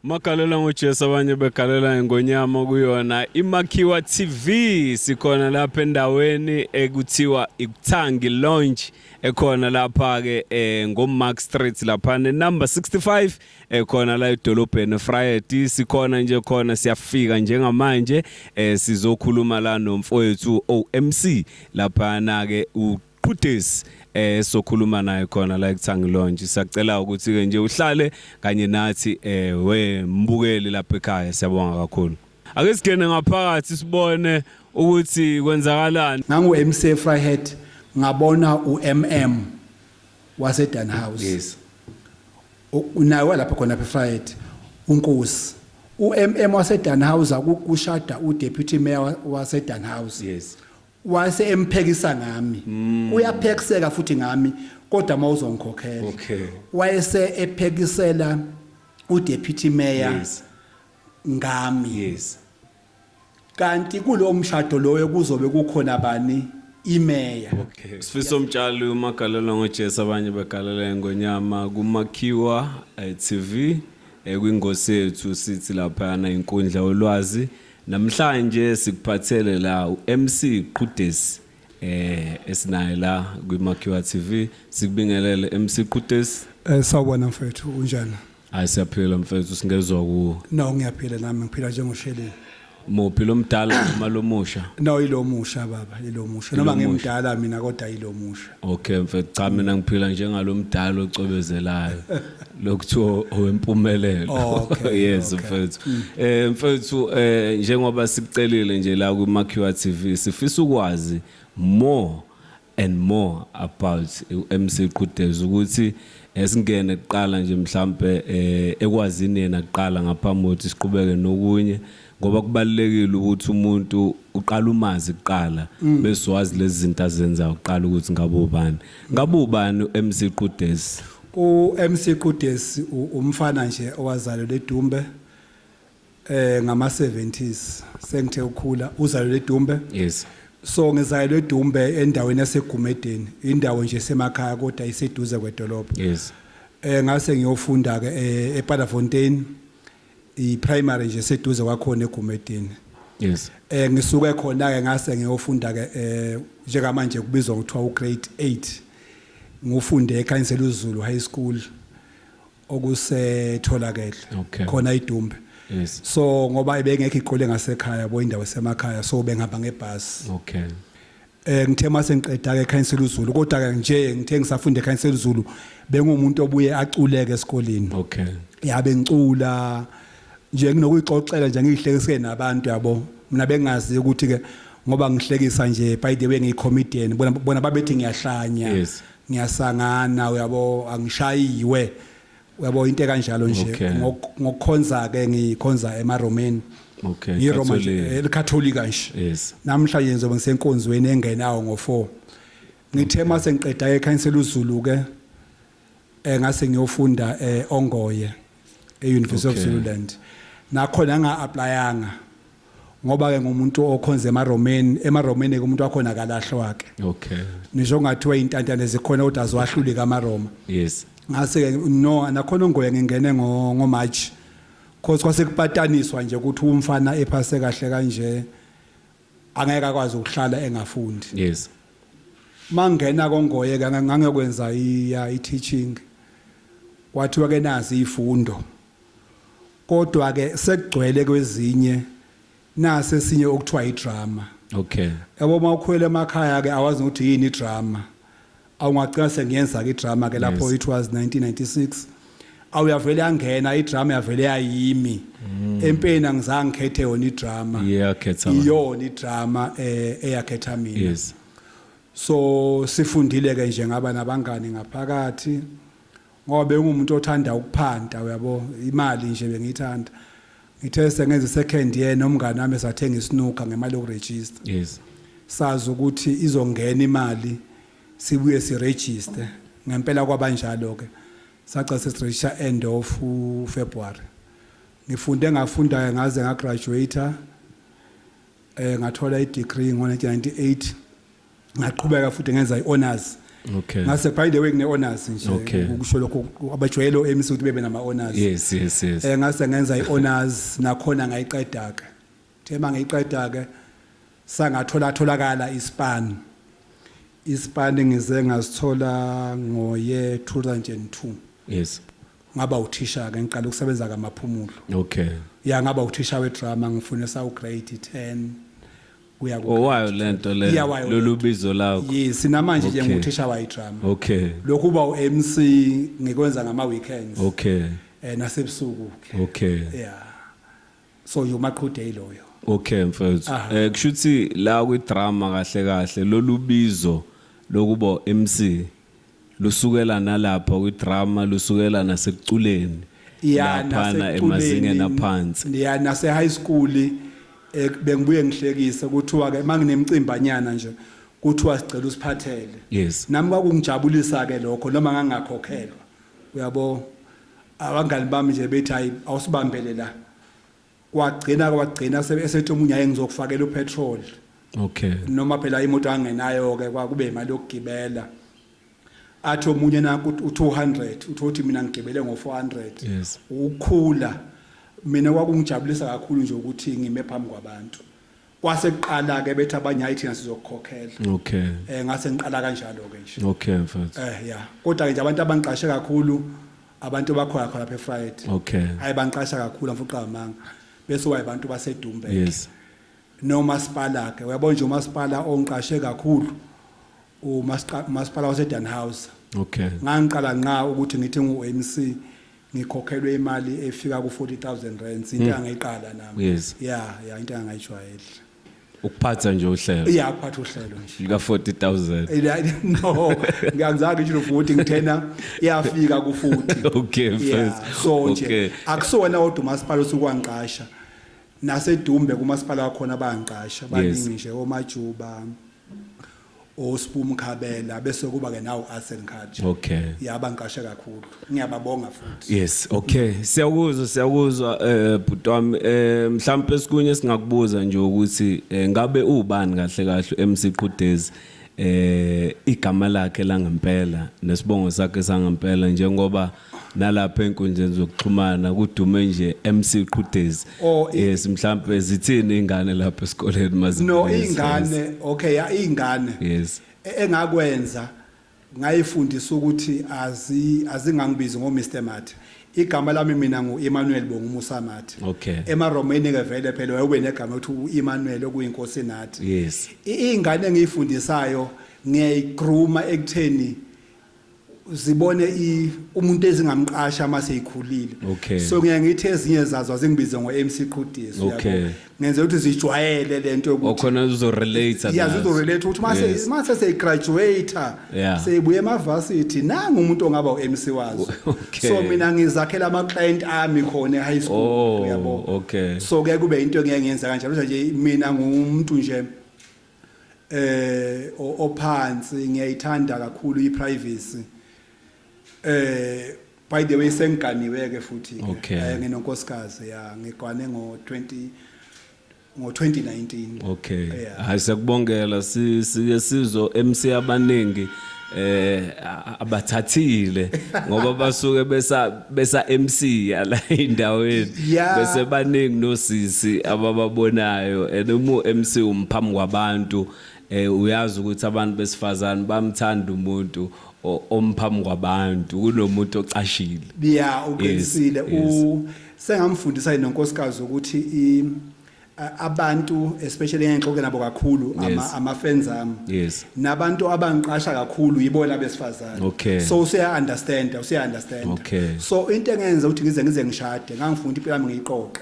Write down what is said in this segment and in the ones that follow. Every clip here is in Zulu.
Magalela ngoJesu, abanye begalela ngonyama kuyona iMakhiwa TV. Sikhona lapha endaweni ekuthiwa iKuthangi Lounge ekhona lapha ke ngoMark Street lapha ne number 65 ekhona la edolobheni Vryheid. Sikhona nje khona, siyafika njengamanje, sizokhuluma la nomfowethu OMC lapha na ke uQudesi, sokhuluma naye khona la eKuthangi Lounge. Siyacela ukuthi ke nje uhlale kanye nathi, we mbukeli lapha ekhaya. Siyabonga kakhulu. Ake sigene ngaphakathi sibone ukuthi kwenzakalani. Ngangu MC Vryheid, ngabona uMM wase Dunhouse. Unawe lapha khona eVryheid unkosi uMM wase Dunhouse akukushada uDeputy Mayor wase Dunhouse. Wase emphekisa ngami. Uyaphekiseka futhi ngami, kodwa mawuzongikhokhela. Wayese ephekisela uDeputy Mayor ngami. Kanti kulo mshado loyo kuzobe kukhona bani? Imeya. Okay. Sifiso Mtshali, umagalela ngoJesu, abanye begalela ngonyama kuMakhiwa TV, kwingosi yethu sithi laphana inkundla yolwazi. Namhlanje sikuphathele la uMC Qudesi esinaye la kwiMakhiwa TV. Sikubingelele, MC Qudesi. Sawubona mfethu, unjani? Hayi, siyaphila mfethu, singezwa kuwo. No, ngiyaphila nami, ngiphila njengosheleni. Muphi, lomdala noma lomusha? No, ilo musha baba, ilo musha. Noma Ilo musha. Ngimdala mina, kodwa ilo musha. Okay mfethu, cha, mina ngiphila njengalomdala ocwebezelayo lokuthiwa owempumelelo. Yes. Mfethu. Mfethu, njengoba sikucelile nje la kuMakhiwa TV, sifisa ukwazi more and more about uMC Qudezi, ukuthi esingene kuqala nje mhlambe ekwazini yena kuqala ngaphambi kokuthi siqhubeke nokunye, ngoba kubalekile ukuthi umuntu uqala umazi kuqala bese wazi lezi zinto azenzayo kuqala, ukuthi ngabe ubani, ngabe ubani uMC Qudezi. U-MC Qudesi umfana nje owazalelwa eDumbe ngama 70s. Sengithe ukhula, uzalelwe eDumbe. So ngizalelwe eDumbe, endaweni yaseGumedeni, indawo nje esemakhaya kodwa iseduze kwedolobha. Ngase ngiyofunda ke ePadafontein, i-primary nje seduze kwakhona eGumedeni. Ngisuke khona ke ngase ngiyofunda ke njengamanje kubizwa ngokuthiwa ugrade 8. Ngufunde eKhanyisela uZulu High School okusetholakele khona iDumbe. So ngoba ebengekho iqole ngasekhaya bo, indawo esemakhaya, so bengihamba ngebhasi. Ngithe mase ngiqeda ke eKhanyisela uZulu, kodwa ke nje ngithe ngisafunda eKhanyisela uZulu bengumuntu obuye aculeke esikoleni. Yabe ngicula nje, nginokuyixoxela nje, ngiyihlekise nabantu yabo. Mina bengazi ukuthi ke ngoba ngihlekisa nje, by the way ngiyi-comedian, bona babethi ngiyahlanya, ngiyasangana uyabo, angishayiwe uyabo, into ekanjalo nje. Ngokukhonza ke ngikhonza emaRomeni. NgiRoma nje. Catholic. Elikatholika nje. Namhlanje ngizobe ngisenkonzweni engenawo ngo4. Ngithe mase ngiqeda eKhanyisela uZulu ke ngase ngiyofunda Ongoye, eUniversity of Zululand. Nakhona nga-applyanga ngoba ke ngumuntu okhonza emaRomeni. EmaRomeni ke umuntu wakhona akalahlwa ke. Nisho ngathiwa intantane zikhona kodwa aziwahluli kamaRoma. Ngase ke no nakhona Ongoye ngingene ngo March. Cause kwase kupataniswa nje ukuthi umfana ephase kahle kanje angeke akwazi ukuhlala engafundi. Mangena kongoye ke ngangiyokwenza i teaching. Kwathiwa ke nazi izifundo. Kodwa ke sekugcwele kwezinye, nase esinye okuthiwa idrama. Yabo, mawukhwela emakhaya ke awazi ukuthi yini idrama. Awungagcina sengiyenza ke idrama ke lapho. It was 1996. Awuyavele yangena idrama, yavele yayimi. Empeni angizange ngikhethe yona idrama. Iyakhetha wena. Iyona idrama eyakhetha mina. So sifundile ke nje, ngaba nabangani ngaphakathi ngoba bengumuntu othanda ukuphanta uyabo, imali nje bengiyithanda. Ngithe sengenza second year nomngane wami sathenga isnooker ngemali yokuregister. Sazi ukuthi izongena imali sibuye siregister. Ngempela kwabanjalo ke, saca sesiregister end of February. Ngifunde, ngafunda ngaze ngagraduate, ngathola i-degree ngo-1998. Ngaqhubeka futhi ngenza i-honors. Ngase by the way ngine honors nje Okay. ukusho lokho abajwayele o-MC ukuthi bebe nama honors. Yes yes yes. Ngase ngenza i-honors nakhona ngayiqeda ke. Thema ngayiqeda ke sangathola tholakala ispan. Ispan ngize ngasithola ngoye 2002. Ngaba uthisha ke ngiqala ukusebenza kaMaphumulo. Ya, ngaba uthisha wedrama, ngifundisa ugrade 10 kuya ku Owayo lento le Yeah, wayo. lolu bizo lakho. Yes, namanje nje nguthisha wayidrama. Lokhu uba uMC ngikwenza ngama weekends. Nasebusuku ke. Yeah. So yomaqhude yiloyo. Okay mfethu. Aha. Kushuthi la kwi drama kahle kahle lolu bizo lokuba MC lusukela nalapha kwi drama, lusukela nasekuculeni. Ya. Laphana emazingeni aphansi. Ya, nase high school bengibuye ngihlekise, kuthiwa ke manginemcimbanyana nje kuthiwa sicela usiphathele. Nami kwakungijabulisa ke lokho noma ngangakhokhelwa. Uyabo, abangani bami nje bethi hayi, awusibambele la. Kwagcina esethi omunye aye ngizokufakela upetrol. Noma phela imoto angenayo ke kwakube imali yokugibela. Athi omunye nanku u200, uthothi mina ngigibele ngo400. Ukukhula mina kwakungijabulisa kakhulu nje ukuthi ngime phambi kwabantu. Kwase kuqala ke bethi abanye hayi, thina sizokukhokhela. Ngase ngiqala kanjalo ke nje. Okay mfethu. Ya, kodwa ke nje abantu abangiqashe kakhulu abantu bakhona khona lapha eVryheid. Hayi, bangiqasha kakhulu mfuqa amanga. Bese wayibantu baseDumbe. Nomasipala ke, uyabona nje umasipala ongiqashe kakhulu umasipala waseDannhauser. Ngangiqala nqa ukuthi ngithi ngu-MC ngikhokhelwe imali efika ku 40,000 rands, into angayiqala nami. Ya, into angayijwayeli. Ukuphatha nje uhlelo. Ya, ukuphatha uhlelo nje. Lika 40,000. No, ngiyangizange ngisho futhi ngithena iyafika ku 40. Okay, Yeah, mfethu. so nje akusona kodwa umasipala osukwangiqasha. NaseDumbe kumasipala wakhona bayangiqasha baningi nje, oMajuba, oSpum Khabela, bese kuba ke nawo Arsen Khathi. Ya, bangiqashe kakhulu, ngiyababonga futhi. Yes, okay. Siyakuzwa bhuti wami. Mhlawumbe esikunye singakubuza nje ukuthi ngabe ubani kahle kahle MC Qhudezi, igama lakhe langempela nesibongo sakhe sangempela, njengoba nalapha enkundleni zokuxhumana kudume nje MC Qhudezi? Oh, Yes, mhlawumbe zithini ingane lapha esikoleni mazi? No, ingane, okay, ya, ingane. Engakwenza ngayifundisa ukuthi azingangibizi ngo Mr Mathe. Igama lami mina ngu Emmanuel Bongumusa Mathe. EmaRomeni ke vele phela wayube negama ukuthi uEmmanuel okuyinkosi nathi. Ingane engiyifundisayo ngiyayigrooma ekutheni zibone umuntu ezingamqasha mase ikhulile. So ngiye ngithi ezinye zazo azingibize ngo MC Qhudisi. Ngenze ukuthi zijwayele lento yokuthi Okhona uzorelate. Yeah, zizorelate ukuthi mase mase seyigraduate seyibuye emavarsity, nangu umuntu ongaba uMC wazo. So mina ngizakhela ama client ami khona e high school. Uyabo? So ke kube into engeke ngiyenza kanjalo nje, mina ngumuntu nje ophansi, ngiyayithanda kakhulu iprivacy. By the way sengiganiwe ke futhi ke. Nginonkosikazi, ya, ngigwane ngo 20 ngo 2019. Yeah. Hayi, siyakubongela, sike sizo MC abaningi abathathile ngoba basuke besa MC ala endaweni bese baningi nosisi abababonayo, and uma MC umphambi kwabantu uyazi ukuthi abantu besifazane bamthanda umuntu omphambi kwabantu kunomuntu ocashile. Ya, uqinisile. Sengamfundisa nonkosikazi ukuthi abantu especially engixoxe nabo kakhulu ama fans ami nabantu abangiqasha kakhulu yibona besifazane. So useya understand, useya understand. So into engenza ukuthi ngize ngishade, ngangifunda impilo yami ngiyiqoqe.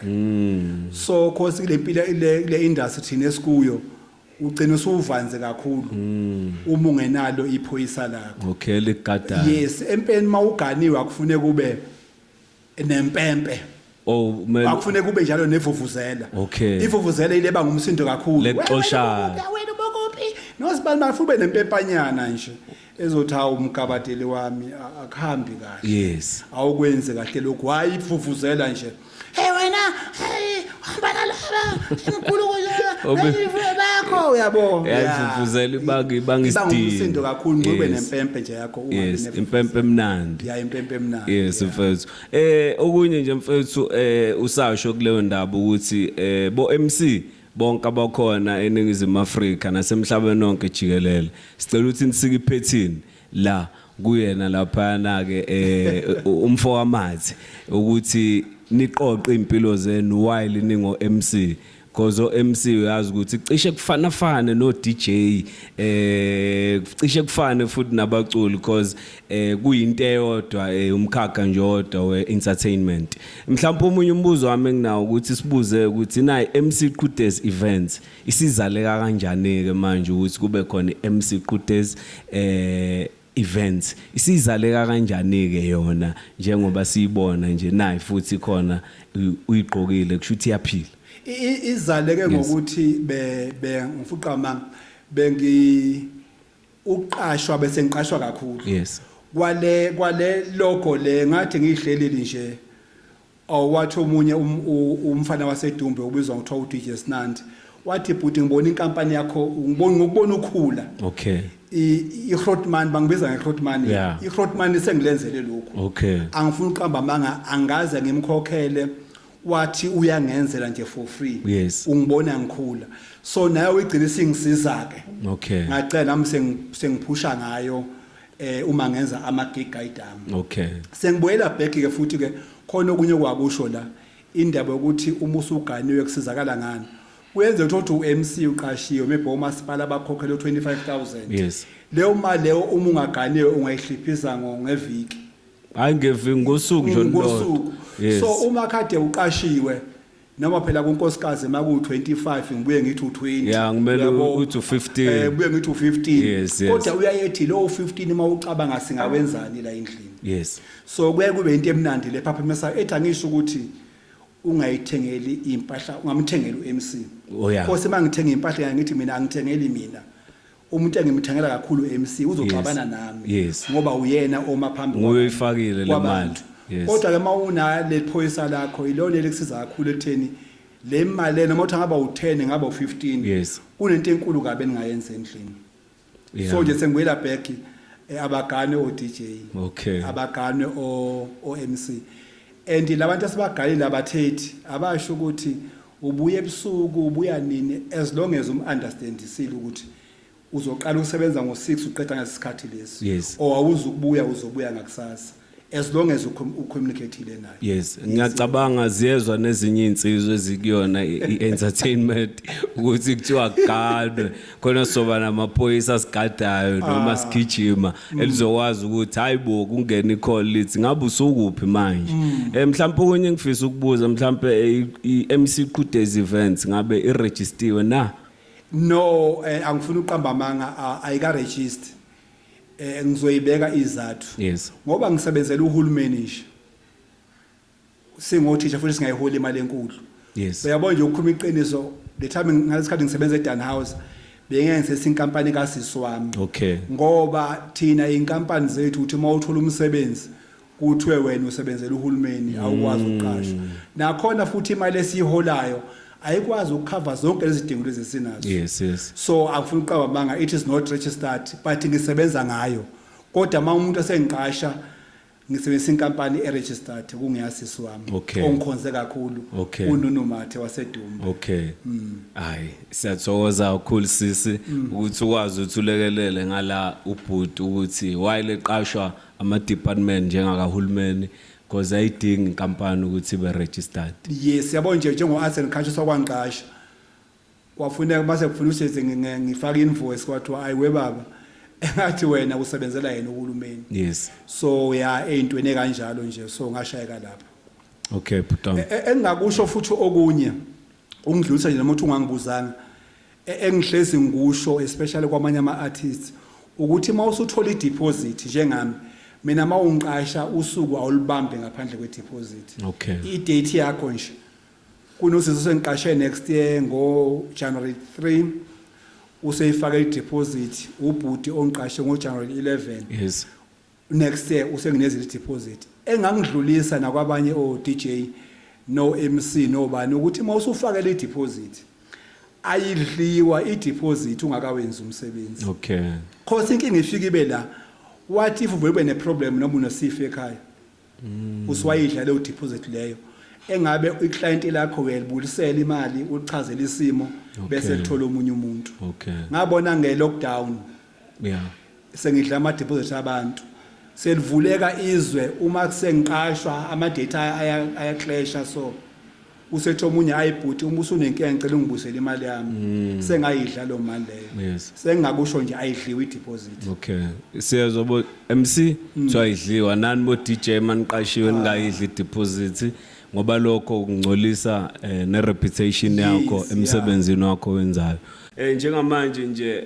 So cause kule mpilo le industry thina esikuyo ugcina usuvanze kakhulu uma ungenalo iphoyisa lakho. Okay, ligada. Yes, empeni mawuganiwe akufuneka kube nempempe. Oh, kumele Akufuneka kube njalo nevuvuzela. Ivuvuzela ile banga umsindo kakhulu. Lexoshana. Wena ubokuphi nosibani, bafuna ube nempempanyana nje ezothi hawu umgabadeli wami, akuhambi kahle. Awukwenzi kahle lokhu, hayi ivuvuzela nje, hey wena, hey hamba nalaba emkhulu. yakho uyabo. Yeah, ivuvuzela ibanga Ibanga isidini. umsindo kakhulu ube nempempe nje yakho ungabi nevuvuzela. Impempe emnandi. Ya, impempe emnandi. Yes mfethu, okunye nje mfethu, usasho kuleyo ndaba ukuthi bo MC bonke abakhona eNingizimu Afrika nasemhlabeni wonke jikelele, sicela ukuthi nisike iphethini la kuyena laphana ke umfo wamathe ukuthi niqoqe impilo zenu while ningo MC, because o MC uyazi ukuthi cishe kufana fane no DJ, cishe kufane futhi nabaculi, because kuyinto eyodwa, umkhakha nje odwa we entertainment. Mhlawumbe omunye umbuzo wami enginawo ukuthi sibuze ukuthi nayi MC Qudes Events isizaleka kanjani ke manje, ukuthi kube khona iMC Qudes events, isizaleka kanjani ke yona njengoba siyibona nje nayi futhi khona uyigqokile, kusho ukuthi iyaphila? Izaleke ngokuthi be ngifuqa manga bengi uqashwa bese ngiqashwa kakhulu. Kwale logo le ngathi ngiyihlelile nje, awathi omunye umfana waseDumbe ubizwa ngothiwa uDJ Snandi, wathi, "Bhuti, ngibona inkampani yakho, ngibona ngokubona ukhula." I-Grootman, bangibiza nge-Grootman. I-Grootman sengilenzele lokhu. Angifuni uqamba amanga, angaze ngimkhokhele, wathi uyangenzela nje for free. Ungibona ngikhula, so naye uyigcina isingisiza ke. Ngacela nami sengiphusha ngayo uma ngenza ama gig ayidami. Sengibuyela back ke futhi ke, khona okunye kwakusho la, indaba yokuthi uma usuganiwe kusizakala ngani. Kuyenzeka ukuthi u-MC uqashiwe, maybe omasipala bakhokhele u-25,000. Leyo mali leyo, uma ungaganiwe, ungayihliphisa ngeviki. Hayi, ngevi ngosuku nje olulodwa. Ngosuku. So uma kade uqashiwe, noma phela kunkosikazi maku 25, ngibuye ngithi u20. Yeah, kumele Uyabo? uthi u15. Buye ngithi u15. Yes. Kodwa uyayethi lo 15 uma ucabanga singawenzani la endlini. So kuye kube into emnandi le phaphamisa ethi angisho ukuthi ungayithengeli impahla, ungamthengeli uMC. Nkosi, mangithenga impahla ngithi mina angithengeli mina, umuntu engimthengela kakhulu MC uzoxabana nami ngoba uyena oma phambi Nguye oyifakile le mali. kwabantu. Kodwa ke mawuna le phoyisa lakho, ilona elikusiza kakhulu ekutheni le mali, noma uthi ngaba u10, ngaba u15, kunento enkulu kabi eningayenza endlini. So nje sengibuyela back, abagane o DJ, abagane o MC, and labantu esibagalile abathethi, abasho ukuthi ubuye ebusuku, ubuya nini, as long as um-understandisile ukuthi uzoqala ukusebenza ngo-6, uqeda ngesikhathi lesi, or awuzukubuya, uzobuya ngakusasa, as long as ucommunicateile naye. Yes, ngiyacabanga ziyezwa nezinye insizwe ezikuyona i-entertainment ukuthi kuthiwa kugadwe khona, soba namaphoyisa asigadayo noma sigijima elizokwazi ukuthi hayibo, kungena i-call lithi ngabe usukuphi manje. Mhlawumbe okunye engifisa ukubuza, mhlawumbe i-MC Qudes Events ngabe iregistiwe na? No, angifuni uqamba amanga, ayika register. Ngizoyibeka izathu. Ngoba ngisebenzela uhulumeni nje, singothisha futhi singayiholi imali enkulu. Uyabona nje, ukukhuluma iqiniso, the time ngalesikhathi ngisebenza eDanhouse, bengeke ngisese inkampani kasisi wami. Ngoba thina inkampani zethu uthi uma uthola umsebenzi kuthiwe wena usebenzela uhulumeni, awukwazi ukuqashwa. Nakhona futhi imali esiyiholayo ayikwazi ukukhava zonke lezi dingo lezi esinazo. So akufuna uqamba amanga, it is not registered, but ngisebenza ngayo. Kodwa uma umuntu esengiqasha, ngisebenzisa inkampani e-registered kungeyasisi wami ongikhonze kakhulu, uNunu Mathe waseDumbe. Okay. Hayi, siyathokoza kakhulu sisi ukuthi ukwazi ukuthi ulekelele ngala ubhuti ukuthi why leqashwa ama department njengakahulumeni, because ayidingi inkampani ukuthi ibe registered. Yes, yabo nje njengo-Arts and Culture sokwangiqasha, kwafuneka mase kufuna ukuthi ngifake invoice, kwathiwa ayi we baba, engathi wena usebenzela yena uhulumeni. So ya, eyintweni ekanjalo nje, so ngashayeka lapho. Okay, bhuti. Engingakusho futhi okunye ungidlulisa nje noma uthi ungangibuzanga, engihlezi ngikusho especially kwamanye ama-artists ukuthi uma usuthola i-deposit njengami mina, uma ungiqasha usuku awulibambe ngaphandle kwe-deposit. I-date yakho nje, kunosisi osengiqashe next year ngo-January 3, useyifake i-deposit. Ubhuti ongiqashe ngo-January 11 next year, usenginezile i-deposit. Engangidlulisa nakwabanye o-DJ no MC nobani ukuthi uma usufakele i-deposit, Ayidliwa i-deposit ungakawenzi umsebenzi. Khosi inkinga ifika ibe la, what if uvele ube ne-problem noma unesifo ekhaya, usuwayidla leyo deposit leyo engabe i-client lakho uyalibulisela imali, ulichazela isimo, bese lithola omunye umuntu. Ngabona nge-lockdown sengidla ama-deposit abantu, selivuleka izwe, uma sengiqashwa ama-data ayaclasha, so usethi omunye, "Ayibhuti, uma usunenkinga ngicela ungibuyisele imali yami." Sengayidla lo mali leyo. Sengingakusho nje, ayidliwe i-deposit. Okay, siyezwa bo MC, kuthiwa idliwa nani bo DJ maniqashiwe, ningayidli deposit ngoba lokho kungcolisa ne reputation yakho emsebenzini wakho wenzayo. Njengamanje nje,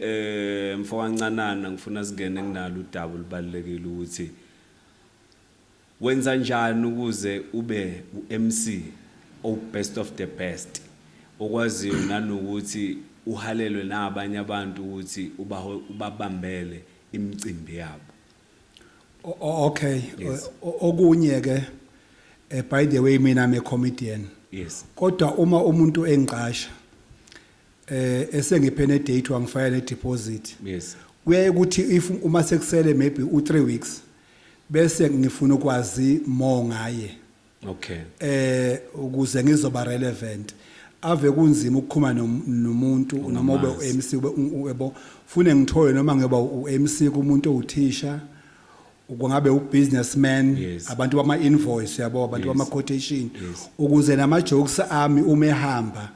mfokancanana, ngifuna singene kunalo udaba olubalekile ukuthi wenza njani ukuze ube u-MC o best of the best, okwaziyo nanokuthi uhalelwe nabanye abantu ukuthi ubabambele imicimbi yabo. Okay. Okunye ke, by the way, mina I'm a comedian. Kodwa uma umuntu engiqasha, esengiphe ne date, wangifaka ne deposit, kuyaye ukuthi if uma sekusele maybe u3 weeks, bese ngifuna ukwazi more ngaye ukuze ngizoba relevant. Ave kunzima ukukhuluma nomuntu noma ube Ungamazi. MC, ube yebo, fune ngithole noma ngiyoba u-MC kumuntu owuthisha, kungabe ubusinessman, abantu bama invoice, yabo, abantu bama quotation, ukuze nama jokes ami uma ehamba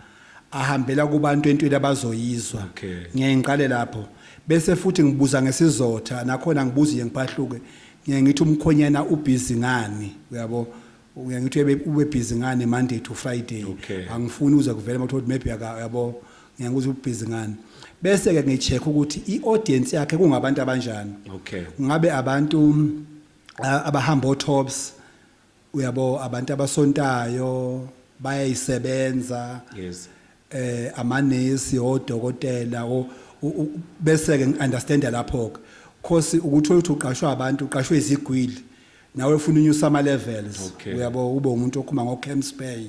ahambela kubantu entweni abazoyizwa. Ngiye ngiqale lapho, bese futhi ngibuza ngesizotha nakhona, ngibuza nje ngiphahluke, ngiye ngithi umkhonyana ubusy ngani, uyabo, uye ngithi ube busy ngani Monday to Friday. Angifuni uze kuvele makuthiwa maybe aka, yabo, ngiye ngithi ubusy ngani, bese ke ngicheck ukuthi iaudience yakhe kungabantu abanjani. Ngabe abantu abahamba otops, uyabo, abantu abasontayo, bayayisebenza, amanesi, odokotela, bese ke ngiunderstand lapho ke, cause ukuthi uthi uqashwa abantu, uqashwe izigwili, nawe ufuna unyusa ama levels. Uyabo, ube umuntu okhuluma ngo Camps Bay,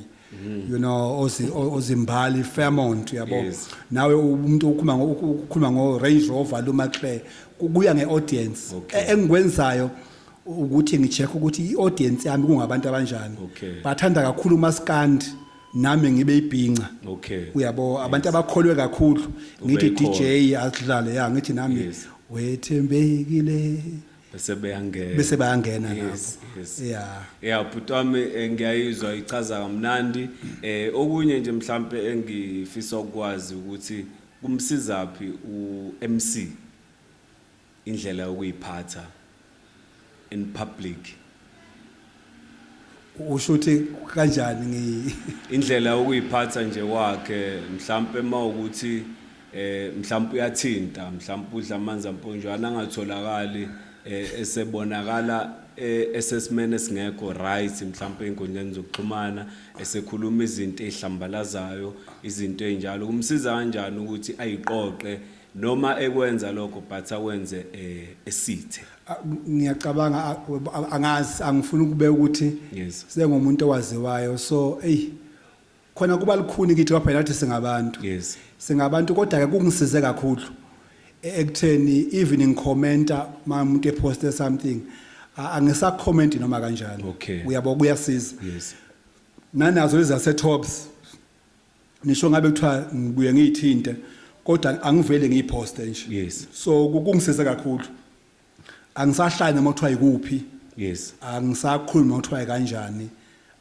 ozimbali Fairmont, uyabo. Nawe umuntu okhuluma ngo Range Rover, Luma Claire, kuya ngeaudience. Engikwenzayo ukuthi ngicheck ukuthi iaudience yami kungabantu abanjani. Bathanda kakhulu umaskandi, nami ngibe ibhinca. Uyabo, abantu abakholwe kakhulu, ngithi Ube DJ asidlale ya, ngithi nami wethembekile, bese beyangena. Bese bayangena lapho. Yeah. Yeah, bhuti wami, ngiyayizwa, ichaza kamnandi. Okunye nje mhlambe engifisa ukwazi ukuthi kumsizaphi u-MC indlela yokuyiphatha in public? Usho ukuthi kanjani ngi Indlela yokuyiphatha nje kwakhe, mhlambe mawukuthi mhlambe uyathinta, mhlambe udla amanzi amponjwana, angatholakali esebonakala esesimene esingekho right, mhlambe einkundleni zokuxhumana esekhuluma izinto ezihlambalazayo, izinto ezinjalo. Kumsiza kanjani ukuthi ayiqoqe noma ekwenza lokho, but akwenze esithe? Ah, ngiyacabanga, angazi, angifuni ukubeka ukuthi sengumuntu owaziwayo, so ey, khona kuba lukhuni kithi kwaphela nathi singabantu. Singabantu, kodwa ke kungisize kakhulu ekutheni even ngicommenta uma umuntu eposte something, angisacomment noma kanjani. Uyabo, kuyasiza. Nanazo lezi zase tops, nisho ngabe kuthiwa ngibuye ngiyithinte, kodwa angivele ngiyiposte nje. So kungisize kakhulu, angisahlali noma kuthiwa ikuphi, angisakhulumi noma kuthiwa kanjani,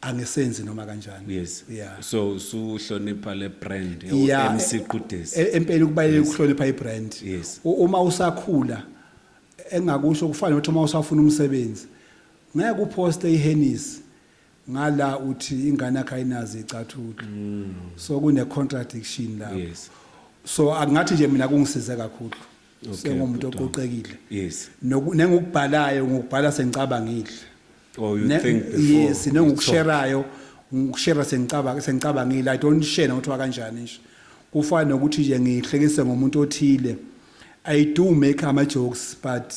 angisenzi noma kanjani. Yeah. So usuhlonipha le brand MC Qudesi. Empeleni kubalulekile ukuhlonipha ibrand. Uma usakhula, engakusho kufana nokuthi uma usafuna umsebenzi, ngeke uposte iHennessy ngala uthi ingane yakhe ayinazo icathulo, so kune contradiction lapho. So angathi nje mina kungisize kakhulu. Sengumuntu bhuti wami. oqoqekile. Nengikubhalayo ngokubhala sengicabangile. Oh, you think before Yes. you talk. Nengukusherayo, ngikushera sengicabangile. I don't share nokuthiwa kanjani nje. Kufana nokuthi nje ngihlekise ngomuntu othile, I do make ama jokes, but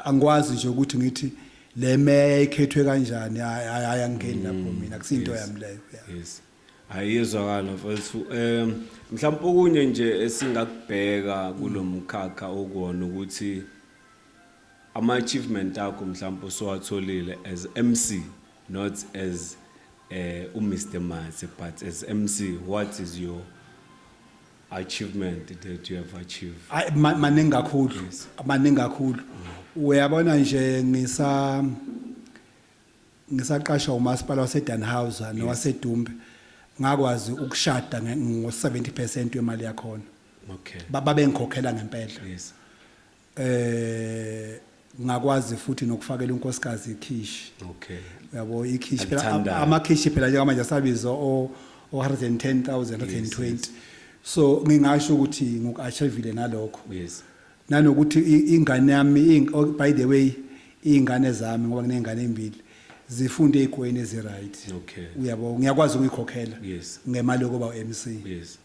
angikwazi nje ukuthi ngithi le meya ikhethwe kanjani. Hayi hayi, angingeni lapho mina, akusinto yami leyo, yeah. Yes. Ayizwakala mfethu. Mhlawumbe okunye nje esingakubheka kulomkhakha okuwona ukuthi ama achievement akho mhlawumbe usowatholile as MC, not as uMr Mathe, but as MC, what is your achievement that you have achieved? Hayi, maningi kakhulu, maningi kakhulu. Uyabona nje, ngisaqashwa umasipala waseDannhauser nowaseDumbe, ngakwazi ukushada ngo-70% wemali yakhona. Babengikhokhela ngempela. Ngakwazi futhi nokufakela unkosikazi ikhishi. Yabo, ikhishi phela. Akuthandayo. Amakhishi phela njengamanje asabizwa o 110,000, 120. So ngingasho ukuthi ngiku-achievile nalokho. Nanokuthi ingane yami oh, by the way, iy'ngane zami, ngoba nginey'ngane ey'mbili, zifunde ey'kolweni ezi-right. Uyabo, ngiyakwazi ukuyikhokhela ngemali yokuba u-MC. Yes.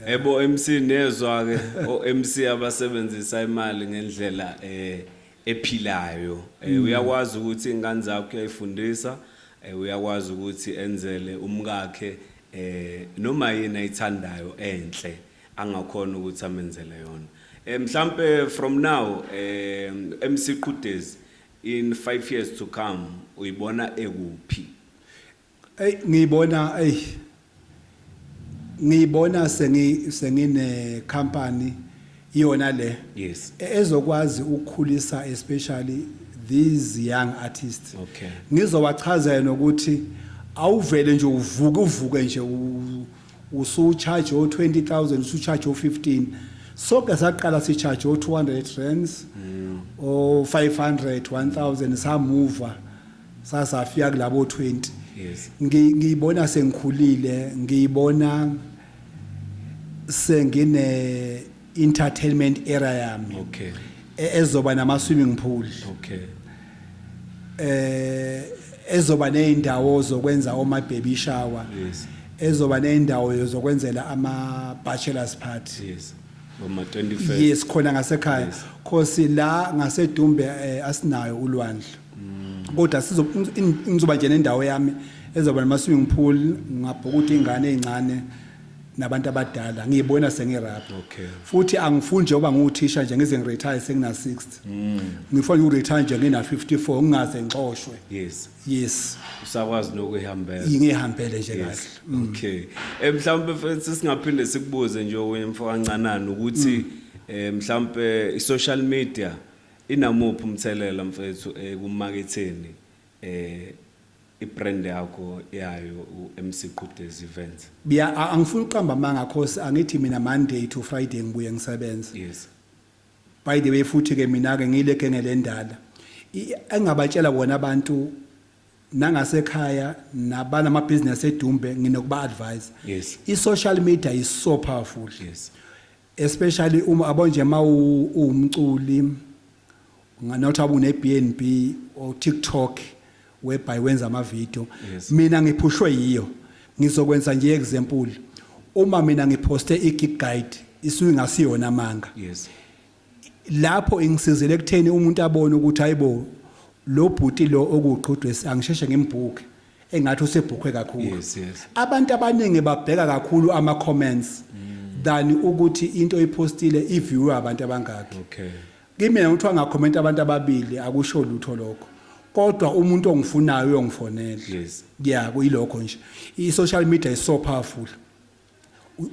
Ebo MC, nezwa ke, o MC abasebenzisa imali ngendlela ephilayo. Uyakwazi ukuthi ingane zakho uyayifundisa, uyakwazi ukuthi enzele umkakhe noma yini ayithandayo enhle angakhona ukuthi amenzele yona. Mhlambe from now, MC Qhudezi in 5 years to come uyibona ekuphi? Ey, ngiyibona, ey, ngiyibona sengine company iyona le ezokwazi ukukhulisa especially these young artists. Ngizowachazela nokuthi awuvele nje uvuke nje usu-charge o 20,000, usu-charge o 15. Sonke saqala si-charge o 200 rands, o 500, 1000, samuva sasafika kulabo 20. Ngiyibona sengikhulile, ngiyibona sengine entertainment area yami ezoba nama swimming pool, ezoba nezindawo zokwenza oma baby shower, ezoba nezindawo zokwenzela ama bachelors party. Yes. Boma 21st. Yes, khona ngasekhaya. Khosi la ngaseDumbe asinayo ulwandle. Kodwa sizo ngizoba nje nendawo yami ezoba nama swimming pool, ngabhukuda ingane ezincane nabantu abadala. Ngiyibona sengirapha. Futhi angifuni nje uba nguthisha nje ngize ngi-retire sengina 60. Ngifuna uku-retire nje ngina 54, ngingaze ngixoshwe. Yes. Usakwazi nokuyihambela. Ngihambele nje kahle. Okay. Mhlawumbe futhi singaphinde sikubuze nje okunye, mfo kancanana, ukuthi mhlawumbe i-social media inamuphi umthelela, mfethu, ekumaketheni i-brand yakho yayo u-MC Qhudezi Events? Ya, angifuni uqamba amanga, cause angithi mina Monday to Friday ngibuye ngisebenze. By the way, futhi ke mina ke ngile genge lendala. Engabatshela bona abantu nangasekhaya nabanama business eDumbe, nginokuba advise. I social media is so powerful. Especially uma abonje ma uwumculi nganothi abune B&B or TikTok whereby wenza ama video. Mina ngiphushwe yiyo. Ngizokwenza nje example. Uma mina ngiposte i-gig guide, isuke ngasiyona amanga. Lapho ingisizile ekutheni umuntu abone ukuthi hayibo, lo bhuti lo okuqhudwe, angisheshe ngimbhuke, engathi usebhukhwe kakhulu. Yes yes. Abantu abaningi babheka kakhulu ama comments than ukuthi into oyipostile i-view abantu abangaki. Kimi kuthiwa nga-comment abantu ababili, akusho lutho lokho, kodwa umuntu ongifunayo uyongifonela. Yeah, kuyilokho nje. I-social media is so powerful.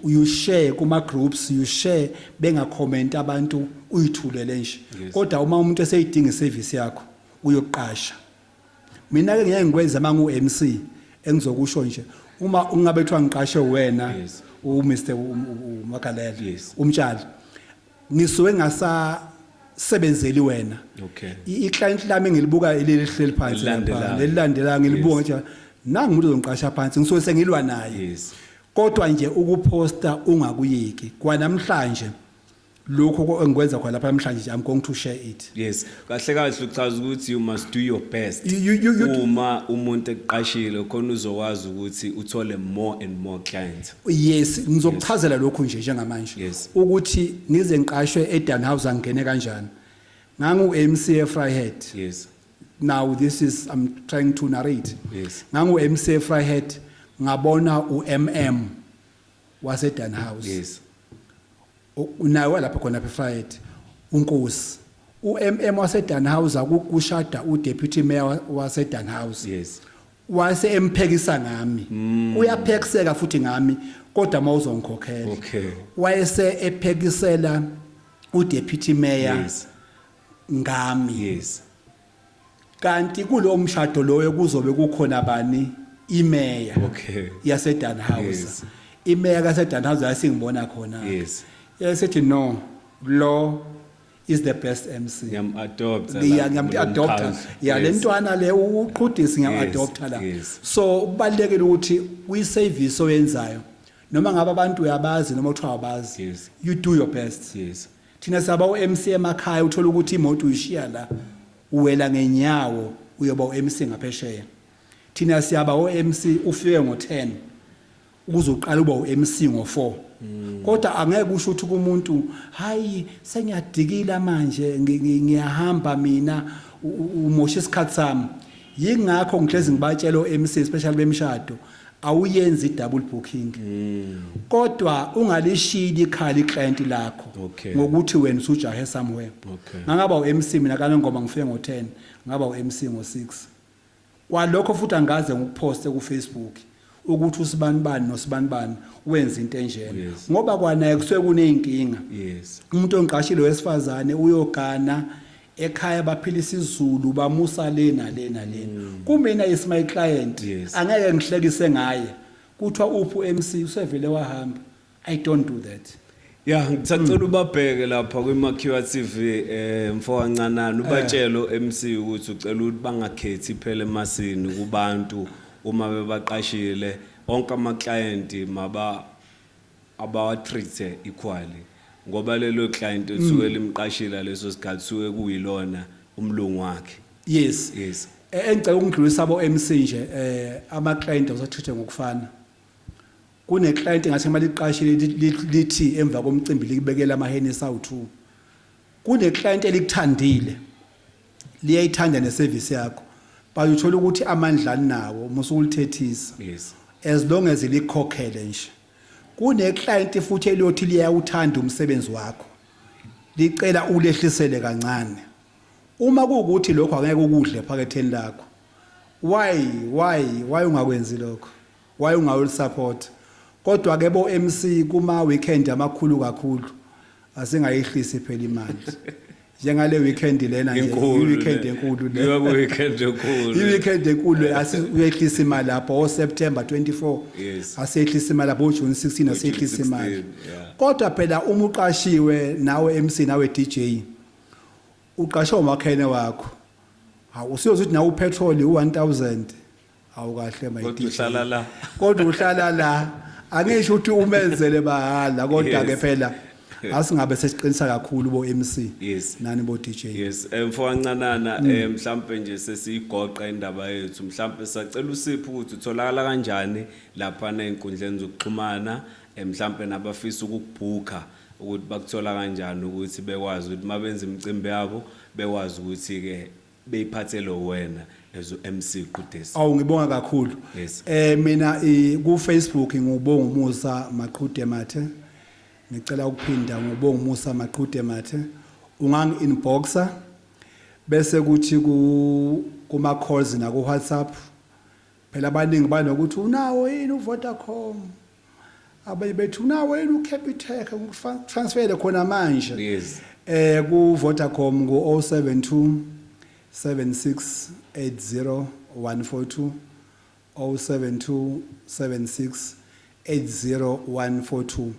You share kuma groups, you share benga-comment abantu, uyithulele nje. Kodwa uma umuntu eseyidinga i-service yakho, uyoqasha. Mina ke ngeke ngikwenze uma ngu-MC, engizokusho nje, uma ungabe kuthiwa ngiqashe wena, uMr uMagalela, umtshali, ngisuke ngasasebenzeli wena. I-client lami ngilibuka leli hleli phansi lapha. Elilandelayo. Lelilandelayo ngilibuka nje, nangu umuntu ozongiqasha phansi, ngisuke sengilwa naye. Kodwa nje ukuposta ungakuyeki. Kwanamhlanje lokho engikwenza khona lapha namhlanje nje, I'm going to share it. Yes, kahle kahle uchaza ukuthi you must do your best. Uma umuntu ekuqashile khona uzokwazi ukuthi uthole more and more clients. Yes, ngizokuchazela lokhu nje njengamanje. Ukuthi ngize ngiqashwe eDannhauser ngene kanjani. Ngangu MC eVryheid. Now this is, I'm trying to narrate. Ngangu MC eVryheid. Ngabona uMM waseDanhouse. Unaye lapha khona eFriday unkosi uMM waseDanhouse akukushada uDeputy Mayor waseDanhouse. Wase emphekisa ngami. Uyaphekiseka futhi ngami, kodwa mawuzongikhokhela. Wayese ephekisela uDeputy Mayor ngami. Kanti kulo mshado loyo kuzobe kukhona bani? Imeya yaseDanhouse. Imeya kaseDanhouse yasingibona khona. Yasethi, "No, lo is the best MC." Ngiyam-adopta. Yeah, ngiyam-adopta. Ya, le ntwana le uqhudisi ngiyam-adopta la. So kubalulekile ukuthi kwi-service oyenzayo, noma ngabe abantu uyabazi noma kuthiwa abazi, you do your best. Thina saba u-MC emakhaya, uthola ukuthi imoto uyishiya la, uwela ngenyawo uyoba u-MC ngaphesheya. Thina siyaba o-MC ufike ngo-10 ukuze uqale uba u-MC ngo-4, kodwa angeke usho ukuthi kumuntu, "Hayi, sengiyadikila manje, ngiyahamba mina, umosha isikhathi sami." Yingakho ngihlezi ngibatshela o-MC, especially bemshado, awuyenzi i-double booking, kodwa ungalishili ikhala iclient lakho ngokuthi wena usujahe somewhere. Ngangaba u-MC mina kaNongoma, ngifike ngo-10, ngaba u-MC ngo-6. Kwalokho futhi angaze ngikuphoste ku-Facebook ukuthi usibanibani nosibanibani wenza into enjena, ngoba kwanaye kusuke kuney'nkinga. Umuntu ongiqashile wesifazane uyogana ekhaya, baphila isiZulu, bamusa le nale nale. Kumina is my client. Angeke ngihlekise ngaye kuthiwa uphi u-MC, usevele wahamba. I don't do that. Ya, ngisacela ubabheke lapha kwiMakhiwa TV, mfokancanana, ubatshele MC ukuthi ucela ukuthi bangakhethi phela emasini kubantu uma bebaqashile. Onke ama client maba abawa-treat equally, ngoba lelo client osuke limqashila leso sikhathi suke kuyilona umlungu wakhe. Engicela ukungidlulisa abo MC nje, ama client awusatreat ngokufana. Kune client ngathi imali iqashile, lithi emva komcimbi likubekela amahenesi awu2. Kune client elikuthandile, liyayithanda neservice yakho, but uthola ukuthi amandla nawo musukulithethisa, as long as likhokhele nje. Kune client futhi eliyothi liyawuthanda umsebenzi wakho, licela ulehlisele kancane. Uma kuwukuthi lokho angeke ukudle ephaketheni lakho, why ungakwenzi lokho? Why ungawulisupport? Kodwa ke bo MC, kuma weekend amakhulu kakhulu asingayihlisi phela imali, njengale weekend lena nje. Inkulu. I-weekend enkulu le. Iba ku-weekend enkulu. I-weekend enkulu, asiyehlisa imali lapho o September 24. Asehlisa imali lapho June 16, asehlisa imali. 16, yeah. Kodwa phela uma uqashiwe nawe MC, nawe DJ, uqashwe umakhene wakho, hawu, usuyothi nawe upetrol u1000, awukahle my Kodwa DJ. uhlala la. Kodwa uhlala la, angisho ukuthi umenzele bahala, kodwa ke phela asingabe sesiqinisa kakhulu bo MC nani bo DJ. Yes, mfokancanana, mhlambe nje sesiyigoqa indaba yethu, mhlambe sacela usipho ukuthi utholakala kanjani lapha nezinkundleni zokuxhumana, mhlambe nabafisa ukukubhuka ukuthi bakuthola kanjani, ukuthi bekwazi ukuthi mabenza imicimbi yabo bekwazi ukuthi ke beyiphathele wena as u-MC Qudesi. Awu, ngibonga kakhulu. Mina ku Facebook ngubonga umusa Maqhude Mathe. Ngicela ukuphinda, ngubonga umusa Maqhude Mathe. Ungangi inboxa, bese kuthi ku kuma calls na ku WhatsApp. Phela abaningi banokuthi unawo yini uVodacom? Abanye bethi unawo yini uCapitec, ngikutransfere khona manje. Ku Vodacom ku 072 7680 142, 072 76 80142.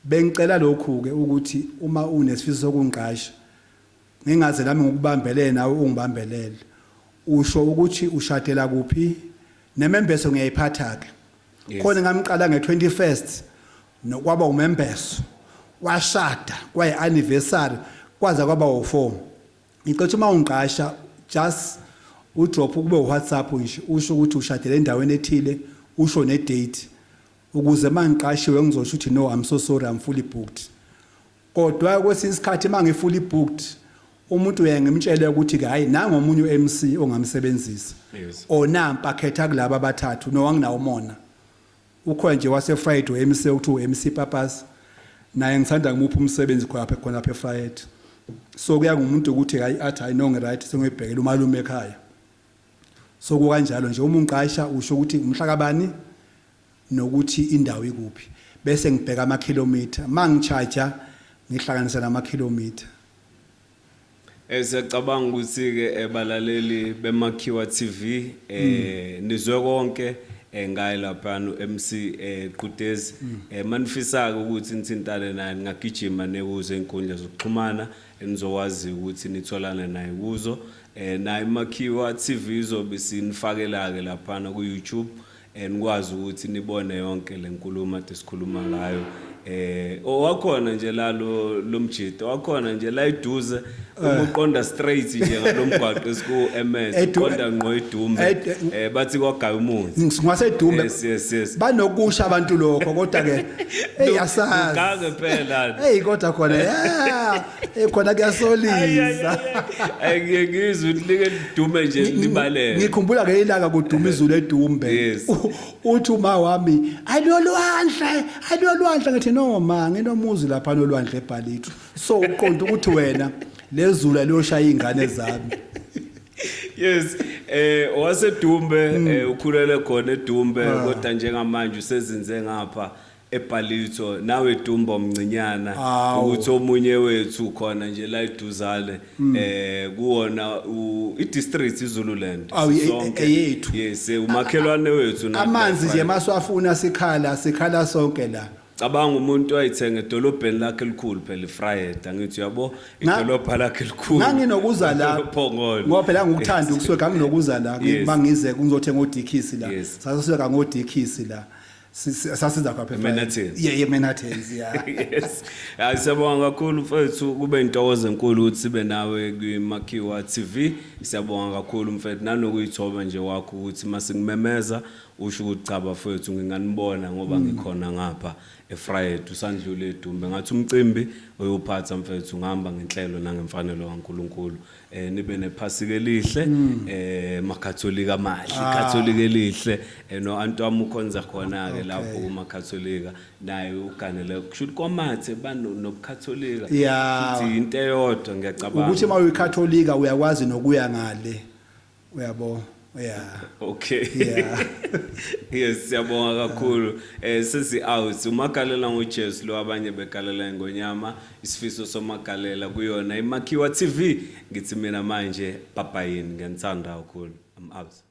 Bengicela lokhu ke ukuthi uma unesifiso sokungiqasha, ngingaze nami ngikubambelele nawe ungibambelele, usho ukuthi ushadela kuphi, nemembeso ngiyayiphatha ke. Khona ngamqala nge21st nokwaba umembeso, washada kwayi anniversary, kwaza kwaba u4. Ngicela ukuthi uma ungiqasha, just udrop kube uWhatsApp nje, usho ukuthi ushadele endaweni ethile, usho nedate, ukuze mangiqashiwe ngizosho ukuthi, "No, I'm so sorry, I'm fully booked." Kodwa kwesinye isikhathi mangi fully booked, umuntu uyaye ngimtshele ukuthi ke, hayi, nangomunye uMC ongamsebenzisa, onampa khetha kulaba abathathu. No, anginawo umona. Ukhona nje wase Friday MC okuthiwa MC Papas. Naye ngithanda ngimupha umsebenzi khona lapha khona lapha eFriday. So kuya ngumuntu ukuthi hayi athi hayi no ngiright sengiyoyibhekela umalume ekhaya. So kukanjalo nje uma ungiqasha usho ukuthi umhla kabani nokuthi indawo ikuphi bese ngibheka amakhilomitha mangicharger ngihlanganisa namakhilomitha. Eh siyacabanga ukuthi ke ebalaleli bemakhiwa TV eh nizwe konke eh, ngaye lapha no MC eh Qudezi eh manifisa ukuthi nithintane naye ningagijima nekuze inkundla zokuxhumana enizokwazi ukuthi nitholane naye kuzo eh naye Makhiwa TV izobe sinifakela ke laphana ku YouTube eh nikwazi ukuthi nibone yonke lenkulumo ade sikhuluma ngayo eh owakhona nje la lo lomjito wakhona nje la eduze uma uqonda straight nje ngalomgwaqo esiku MS uqonda ngqo eDumbe eh bathi kwagaya umuthi ngasedumbe yes yes yes banokusha abantu lokho kodwa ke hey asazi ugange phela hey kodwa khona yeah hey khona kuyasolisa ay ngiye ngizwe ukuthi like lidume nje libalele ngikhumbula ke ilanga kuduma izulu edumbe Yes. Uthi uma wami ayilolwandle ayilolwandle ngithi no ma nginomuzi lapha nolwandle eBhalithu so uqonda ukuthi wena lezulu aliyoshaya izingane zami yes eh wasedumbe eh, ukhulele khona edumbe kodwa njengamanje usezinze ngapha eBhalitho nawe Dumba omncinyana Awu. ukuthi omunye wethu khona nje la eduzane eh kuwona i-district iZululand Awu, Sisonke. eyethu. yes umakhelwane wethu nathi amanzi la nje masiwafuna sikhala sikhala sonke la Cabanga umuntu wayithenga edolobheni lakhe elikhulu phela iFryhead angithi uyabo idolobha lakhe elikhulu. Nganginokuza la Phongolo. ngoba phela ngikuthanda ukusuka nganginokuza la Yes. mangize ngizothenga odikisi la Yes. sasisuka ngodikisi la Sasiza kwapha eManhattan. Yeah, yeah, Manhattan, yeah. Yes. Hayi siyabonga kakhulu mfethu kube intokozo enkulu ukuthi sibe nawe kwiMakhiwa TV. Siyabonga kakhulu mfethu nanokuyithoba nje wakho ukuthi masingimmemeza usho ukuthi cha bafethu nginganibona ngoba ngikhona ngapha eFryhead usandlule eDumbe ngathi umcimbi uyophatha mfethu ngihamba ngenhlelo nangemfanelo kaNkuluNkulu eh nibe nephasika elihle eh makatholika amahle ikatholika elihle eh, no anti wami ukhonza khona ke lapho kumakatholika naye uganele kusho ukuthi kwamathe banobukatholika Yeah. futhi into eyodwa ngiyacabanga Ukuthi uma uyikatholika uyakwazi nokuya ngale. Uyabo? Yeah. Okay. Yeah. Yes, siyabonga kakhulu. Eh sesi out umagalela ngoJesu lo abanye begalela ingonyama isifiso somagalela kuyona imakhiwa TV ngithi mina manje bye bye ngiyanithanda kakhulu. I'm out.